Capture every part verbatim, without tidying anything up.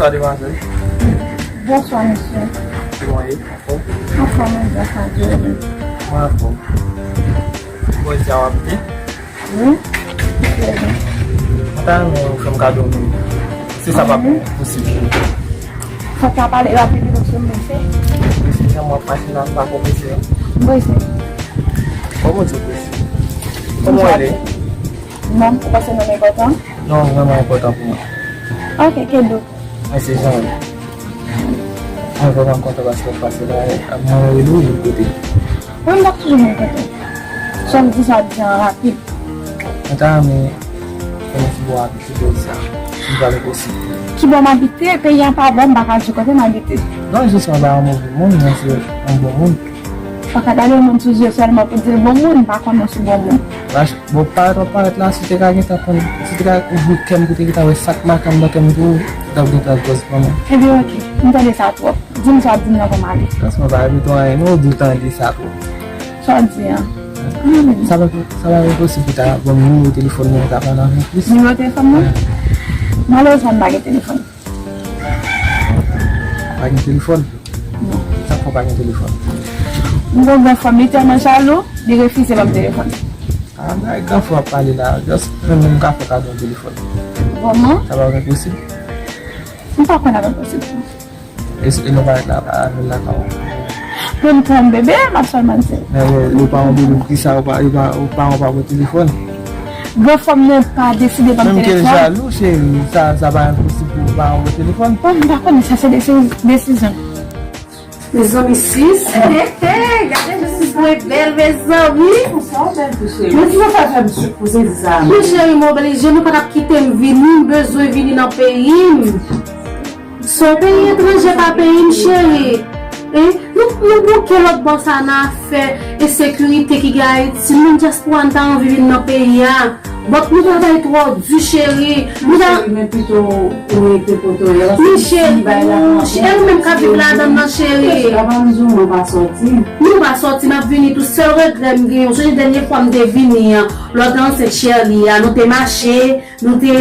Bonswa, demwazèl. Bonswa, mesye. Kòman w ye? Anfòm? Anfòm, wi, gras a Dye, wi. Mwen anfòm. Bon, di a w abite? Wi. Mwen ta renmen w fè m kado yon moun. Si sa pa posib. Fò w ta pale rapid wi, paske m prese. Mesye, jan m wè w ap mache la, m pa ko prese, non. M prese. Kòman w di w prese? Kòman w rele? Non, ou panse non enpòtan? Non, vrèman enpòtan pou mwen. Ok, Kedo. Mwen se Jean. Mwen vrèman kontan paske w pase la, mwen rele w yon kote. Wi, m t ap toujou vin kote w. Sòl di sa w ap di an rapid. Mwen ta renmen konnen ki bò w abite peyi sa. Si sa te posib. Ki bò m abite? Peyi a pa bon, m pa ka di kote m abite. Non, jis mwen pa yon move moun, mwen se yon bon moun. Ou pa ka gade yon moun sou zye sèlman pou di l bon moun, m pa konnen si w bon moun. Bon, parèt w ap parèt la, si w te ka gentan konn, si w te ka ouvri kè m pou w te gentan wè sa k makab nan kè m pou ou, ou t ap gentan gòz pou mwen. Ebyen, oke. M tande sa twòp. Di m sa w ap di m nan pou m ale. Franchman, pa repete anyen, non, ou di w tande sa twòp. Sa w di an? Sa pa, sa pa enposib pou w ta ban m nimewo telefòn mwen, ou ta pale avè m plis? Nimewo telefòn mwen? Wi. Malerezman, m pa gen telefòn. Pa gen telefòn? Non. Sa k fè w pa gen telefòn? M gon gran fanm, li tèlman jalou, li refize ban m telefòn. Ah, bagay gran fanm ap pale la. Just mwen menm ka fè kado yon telefòn. Vrèman? Sa pa enposib? M pa kwè n ap enposib. E, e nou parèt la, avè l lakay ou. Pou m pran bebe, m ap sèlman di. Men, men, ou pa yon bebe, poukisa ou pa, ou pa, ou pa, ou pa pran telefòn? Gran fanm nan pa deside ban m telefòn. Menm ke l jalou, cheri, sa, sa pa enposib pou ou pa pran telefòn. Bon, m pa konnen, sa se desi-, desizyon. Mezanmi, sis. Gade jan sis mwen bèl, mezanmi. Konsa w bèl tou, cheri. Men si sa fè m sipouze di sa. Men cheri, m oblije, nou pa t ap kite m vini, m bezwen vini nan peyi m. Se yon peyi etranje pa peyi m, cheri. E, nou, nou bouke lòt bò sa nan afè ensekirite ki gen Ayiti. Moun dyaspora n ta anvi vin nan peyi a. But nou travay twò di, cheri. Nou ta... Cheri, men pito ou rete kote w ye. Men cheri, e ou menm k ap viv ladan l nan, cheri. Papa m di w mwen pa sòti. Nou pa sòti, n ap vini tou. Sèl regrè m genyen, ou sonje dènye fwa m te vini an, lè w te ansent Sherly a, nou te mache. Nou te,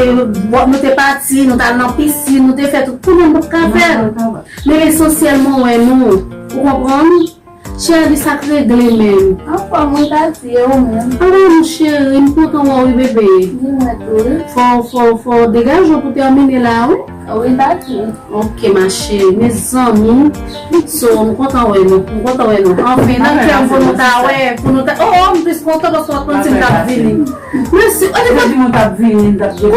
nou te pati, nou t al nan pisin, nou te fè tout, kounye a m p ap ka fè l. Men lesansyèl mwen wè nou. Ou konprann? Sherly, sa k regle menm? Anfòm wi, Tati, e ou menm? Anfòm, cheri, m kontan wè w wi, bebe. Li mwen tou wi. Fò, fò, fò w degaje w pou tèmine la wi. Wi, Tati. Ok, ma chérie, mezanmi. So, m kontan wè nou, m kontan wè nou. Anfen, nan kè m pou nou ta wè, pou nou ta, oh, oh, m plis kontan paske w ap konn si m t ap vini. Mèsi. Ou te di nou t ap vini, n t ap jwenn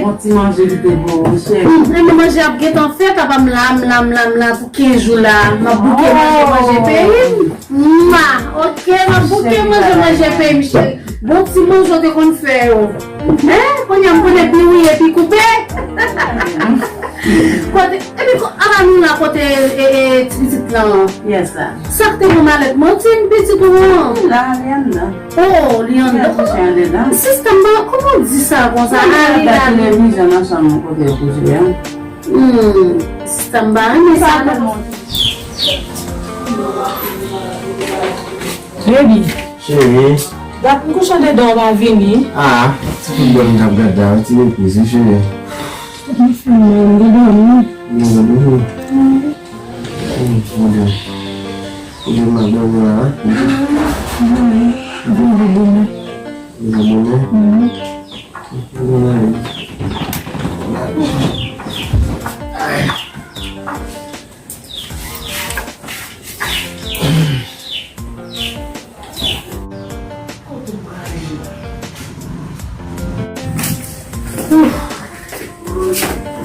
yon ti manje ki te bon, monchè. Ebyen, manje ap gentan fèt, apa m la, m la, m la, m la pou kenz jou la. M ap bouke manje, manje peyi m. Mwa, ok, m ap bouke manje, manje peyi m, cheri. Bon ti manje w te konn fè yo. Hein? Kounye a m konn epi wouye, epi koupe. Kote, epi ko-, ala nou la kote, e, e, ti pitit lan. Yes, sir. Sa k te nan malèt Martine, pitit ou an? La, li anndan. Oh, li anndan. Li al chèche andedan. Sista m, kòman w di sa konsa? Ah, li la. Televizyon nan chanm kote yo kouche a. Hmm, sista m pa renmen sa non. Baby. Cheri. Dat m kouche andedan w pa vini. Ah, ti foutbòl m t ap gade la, ti repoze, cheri. M fin mal, m te dòmi. Ou te dòmi? Wi. Wi, mwen dòmi. Ou te mal dòmi la, wi? Wi, wi, wi. Ou te bonè? Ou te bonè? Wi. Ou te bonè, wi. Ay.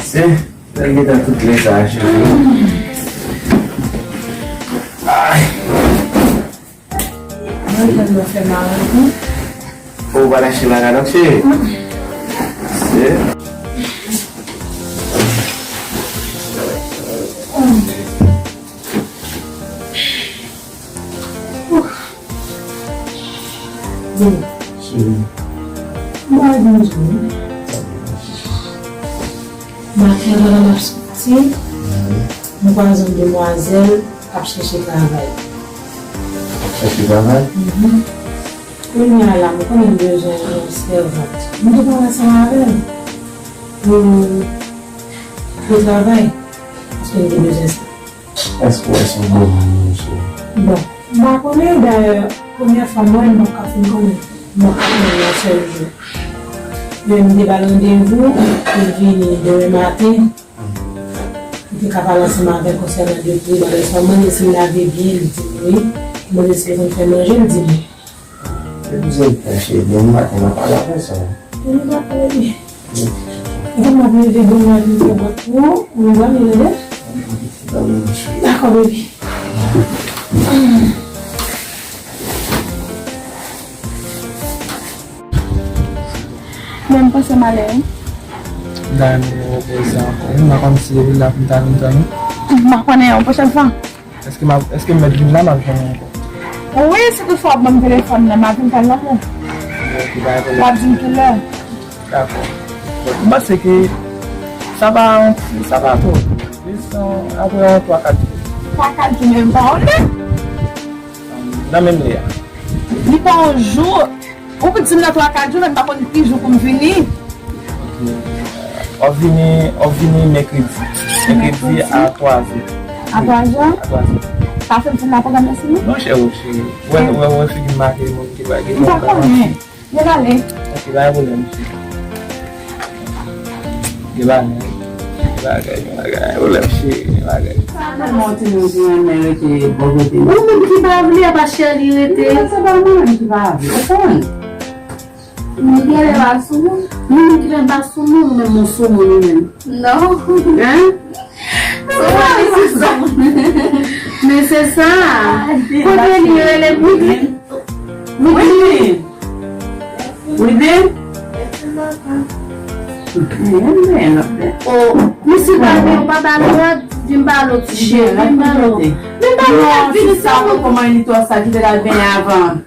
Se, lè l gentan tout lè sa a, cheri. Ay. Mwen jwenn mwen fè mal anpil. Ou pa lache la, non, cheri? Se. Cheri. Mwen jwenn. Maten an, lè m ap soti, m kwaze yon demwazèl k ap chèche travay. Chèche travay? Mhm. Kounye a la, m konnen m bezwen yon sèvant. M te pral ansanm avè l. Pou Pou travay, paske m te bezwen sa. Èske w wè se yon bon moun, mesye? Bon, m pa konnen, dayè, premyè fwa m wè l, m p ap ka fin konnen. M p ap ka konnen yon sèl jou. Men m te ba l randevou pou l vini demen maten. Li te ka pale ansanm avè l konsènan de pri bagay sa. Mwen mande si m lave byen, li di m wi. Mwen mande si l konn fè manje, li di m wi. Depi se l fè cheve demen maten, m ap pale avè sa. Li pa pale byen. Epi m ap leve demen maten, m fè bòt pou ou, ou va vin leve. Dakò, baby. Men m panse m ale wi. M ta renmen repoze ankò. M pa konn si se la pou m ta vin tann ou. M pa konnen, yon pwochèn fwa. Èske m ap, èske m mèt vin la, m ap jwenn ou ankò? Wi, si toutfwa w ap ban m telefòn nan, m ap vin tann ou. Ok, pa gen pwoblèm. W ap di m kilè? Dakò. M panse ke sa pa yon, sa pa twòp. Jis yon, apre yon twa, kat jou. Twa, kat jou, men m pa yon lè. Nan menm lè a. Li pa yon jou. Ou pou di m nan twa, kat jou, men m pa konn ki jou pou m vini. Ok. W ap vini, w ap vini mèkredi. Mèkredi a twa zè. A twa zè? A twa zè. Sa fè m fin la pwogram mèsi non? Non, chè, ou cheri. Wè, wè, wè, figi m make moun ki pa gen. M pa konnen. Gen ale. Ok, pa gen pwoblèm, cheri. Gen bagay. Gen bagay, gen bagay. Gen pwoblèm, cheri. Gen bagay. Sa tèlman yon timoun ki renmen rete bò kote m. Ou menm ki pa vle, apa chè li rete. Men se pa mwen menm ki pa vle. Ou konn. Miguel pa soumoun. Miguel pa soumoun, ou menm ou soumoun ou menm. Non. Hein? Soumoun, li pa soumoun. Men se sa. Kote li rele Miguel? Miguel. Miguel. Oh, misye pa gen, ou pa ba l rad, vin ba l ti cheri, vin ba l. Vin ba l rad, vin sa. Kòman li twò sa, kite l al benyen avan.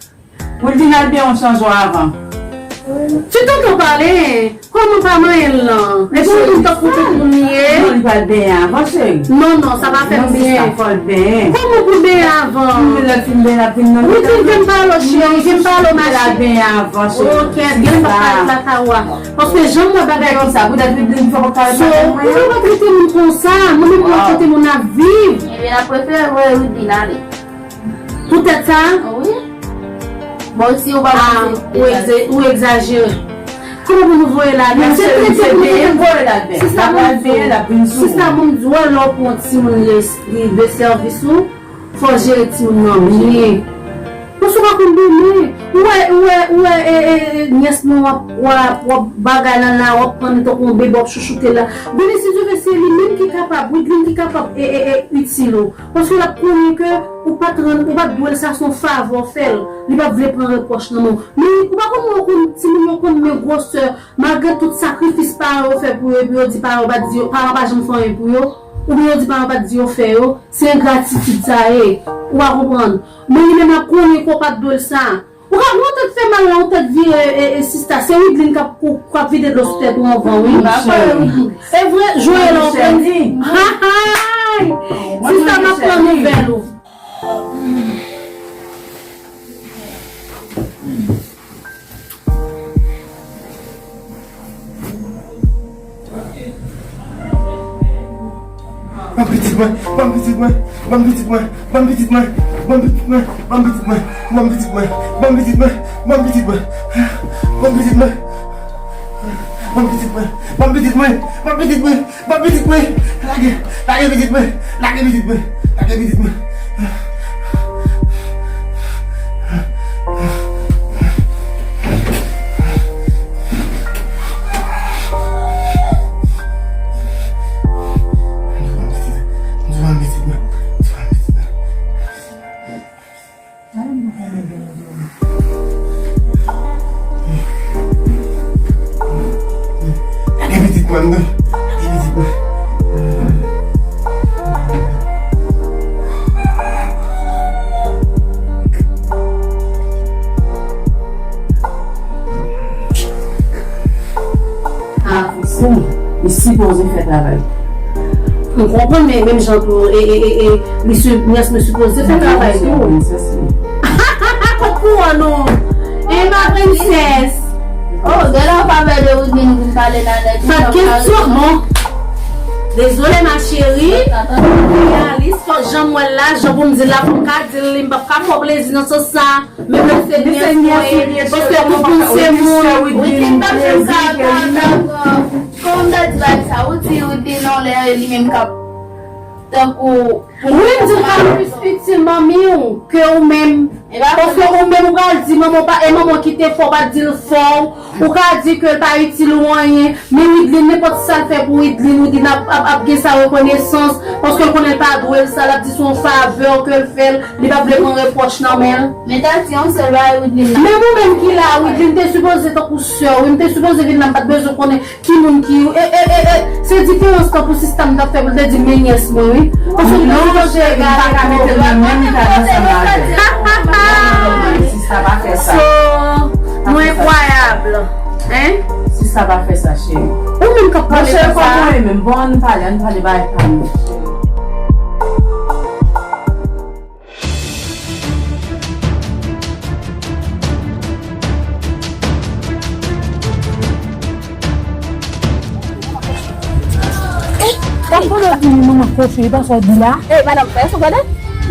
Pou l vin al benyen yon chan jou avan. Ti tonton pale, kòman pa manyen l lan? Epi ou tankou tout moun li ye? Non, li pral benyen avan, cheri. Non, non, sa pa fè m byen. Non, se sa, fò l benyen. Kòman pou l benyen avan? Wi, lè l fin benyen, l ap vin nan. Wi, vin, vin pale, cheri, vin pale, mache. L ap benyen avan, cheri. Ok, byen, m pa kay la, ka wa. Paske jan m wè bagay yo. Sa, poutèt li vin fè kòb kay la. So, ou pa trete moun konsa, mwen menm mwen trete moun ap viv. Ebyen, l ap prefere voye Rudy l ale. Poutèt sa? Wi. Bon, si ou pa panse ou egze-, ou egzajere. Kòman pou nou voye l ale? Se trete pou nou voye l ale. Sista, mwen di w, lè w pran yon timoun li, li de sèvis ou, fò w jere timoun nan byen. Paske ou pa konn demen. Ou wè, ou wè, ou wè, e, e, e, nyès mwen w ap, w ap, w ap bagay lan la, w ap pran li tankou yon bebe, w ap chouchoute la. Demen, si Dye vle, se li menm ki kapab, Widlin ki kapab, e, e, e, itil ou. Paske l ap konnen ke ou pa t rann, ou pa t dwe l sa, se yon favè w fè l. Li p ap vle pran repwòch nan men w. Men ou pa konn, ou konn, timoun yo konn men gwosè, malgre tout sakrifis paran yo fè pou yo, epi yo di paran yo pa t di yo, paran pa janm fè anyen pou yo, oubyen yo di paran pa t di yo fè yo, se engratitid sa ye. Ou pa konprann. Men li menm l ap konnen ke w pa t dwe l sa. Ou ka wè yon tèt fè mal la, yon tèt vire, e, e, sista. Se Widlin k ap, k ap vide dlo sou tèt ou anvan, wi. M pa kwè Widlin. Se vre, Joël, ou konprann? Hay, hay! Sista, m ap pran nouvèl ou. Ban m pitit mwen, ban m pitit mwen, ban m pitit mwen, ban m pitit mwen, ban m pitit mwen, ban m pitit mwen, ban m pitit mwen, ban m pitit mwen, ban m pitit mwen, ban m pitit mwen, ban m pitit mwen, ban m pitit mwen, ban m pitit mwen, ban m pitit mwen, lage, lage pitit mwen, lage pitit mwen, lage pitit mwen. Lage pitit mwen, m di w. Lage pitit mwen. Avanse, li sipoze fè travay. M konprann, men menm jan tou, e, e, e, e, misye, nyès mwen sipoze fè travay tou. Kot pou an non. E ma prensès. Oh, gen la pa pè de Widlin vin pale la nèt. Pa kesyon, non. Dezole ma chérie, reyalis, fò jan m wè l la, jan pou m di l la, fò m ka di l li, m p ap ka fè w plezi nan sans sa, menm lè se nyès mwen ye, paske tout moun se moun. Widlin p ap janm ka atann, kòman m ta di bagay sa, ou di Widlin non lè li menm k ap tankou. Wi, m di l ka plis itil manmi w ke ou menm. Paske ou menm ou pral di manman w pa, e manman w ki te fè w pa t di l fò w. Ou ka di ke l pa itil ou anyen. Men Widlin, nenpòt sa l fè pou Widlin, Widlin ap, ap, ap gen sa rekonesans. Paske l konnen l pa dwe l sa, l ap di se yon favè ke l fè l. Li pa vle pran repwòch nan men l. Men Tati, yon sèl bagay Widlin la. Menm ou menm ki la, Widlin te sipoze tankou sè w. Wi, m te sipoze vin la, m pa t bezwen konnen ki moun ki, e, e, e, e, se diferans lan pou sista m t ap fè pou l te di men nyès mwen, wi. Paske m te sipoze egare. Non, cheri, m pa ka mete l nan menm kay ansanm avè l. Non, sista pa fè sa. So, nou enkwayab, hein? Sista pa fè sa, cheri. Ou menm k ap pale konsa. Monchè, kòman ou ye menm? Bon, ann pale, ann pale bagay pa nou, cheri. Eh, w ap konnen w di manman kochon, e pa sa w di la? Eh, madanm, fè sou gade.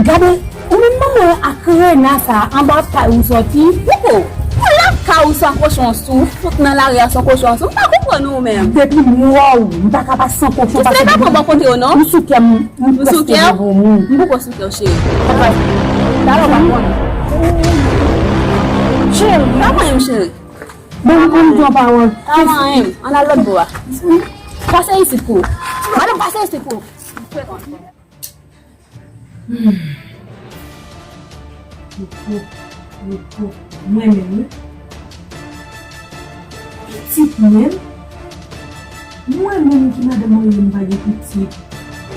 Gade, ou menm manman ak rena sa, anba kay ou sòti. Koko, ou lakay ou san kochon sou, fout nan lari a san kochon sou, m pa konprann ou menm. Depi m wè w, m pa ka pase san kochon pase. Jis lè pa pran bò kote yo non. M sou kè m, m prèske devan moun. M poko sou kè w, cheri. Talè w pa konnen. Cheri. Pa konnen m, cheri. Bon, m konn di yon pawòl. Pa manyen m. Ann al lòt bò a. Pase isit pou. Madanm, pase isit pou. Koko, koko, mwen menm wi. Pitit mwen. Mwen menm ki madanm marye m pa gen pitit.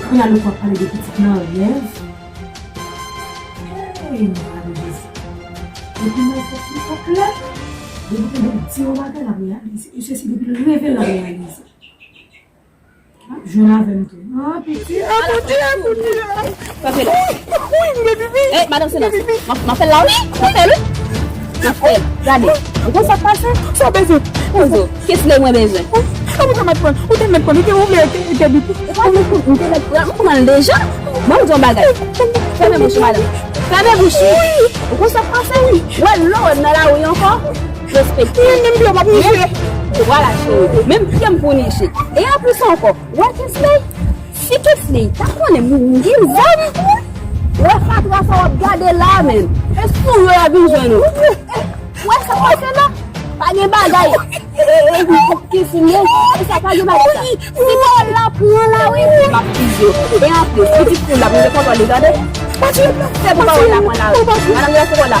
Kounye a lè w ap pale de pitit nan rèv. Hey, madanm Jezi. Depi nan tèt li pa klè. Depi ke Bondye di yon bagay l ap reyalize. E sesi depi l reve l ap reyalize. Jwenn avè m tou. Ah, piti, ah, Bondye, ah, Bondye. Kanpe la. Wi, wi, m gen pipi. Eh, madanm Senans, m ap, m ap fè l la, wi. M ap fè l, wi. M ap fè l. Gade. Ou konn sa k pase? Sa w bezwen? Poze w. Kis lè mwen bezwen. Ah, ou te mèt pran, ou te mèt pran, ou te, ou vle te, te pipi. E pa mwen, m te mèt pran, m pran l deja. Ban m di yon bagay. Fèmen bouch ou, madanm. Fèmen bouch ou. Ou konn sa k pase? Ou wè lè w wè m nan lari ankò? Respekte. Mwen menm pye m ap niche. Vwala, cheri. Menm pye m pou niche. E anplis ankò, wè Kingsley? Si Kingsley ta konnen m gen zam, wè fatra sa w ap gade la, menm. E sou yo y ap vin jwenn ou. Wè sa k pase la? Pa gen bagay. E, e, e, Kingsley, e sa pa gen bagay sa. Si pa w la pran la, wi, m ap fize w. E anplis, pitit kounye a, m gen kontwòl li, tande? Fè pou pawòl la pran la, wi. Madanm, rete la.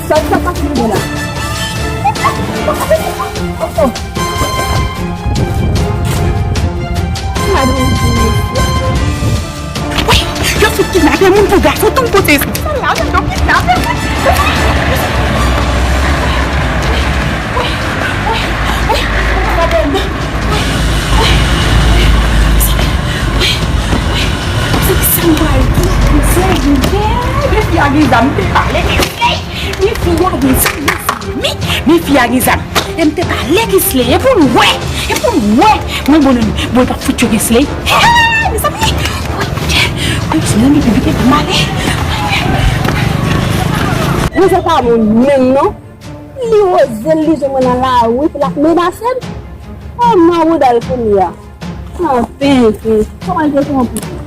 Sa, sa pa fini la. Wi, yo fout kidnape moun pou gason tou kote. Sa la, yo kidnape moun. Wi, wi, wi. Wi, wi, wi. Se ki sa m pral di? Mizè, mizè. Men fi a gen zam, m te pale Kingsley. Men fi a gen zam, mezanmi. Men fi a gen zam. E m te pale Kingsley. E pou l wè. E pou l wè. Mwen bon, bon, e p ap fout yo Kingsley. Hey, mezanmi. Wi, mezanmi, bebe, m ale. Mizè pa bon menm non. Li oze l, li jwenn mwen nan lari pou l ap menase m. Oh, mawouda l kounye a. Anfen, anfen. Kòman l te fè yon pou?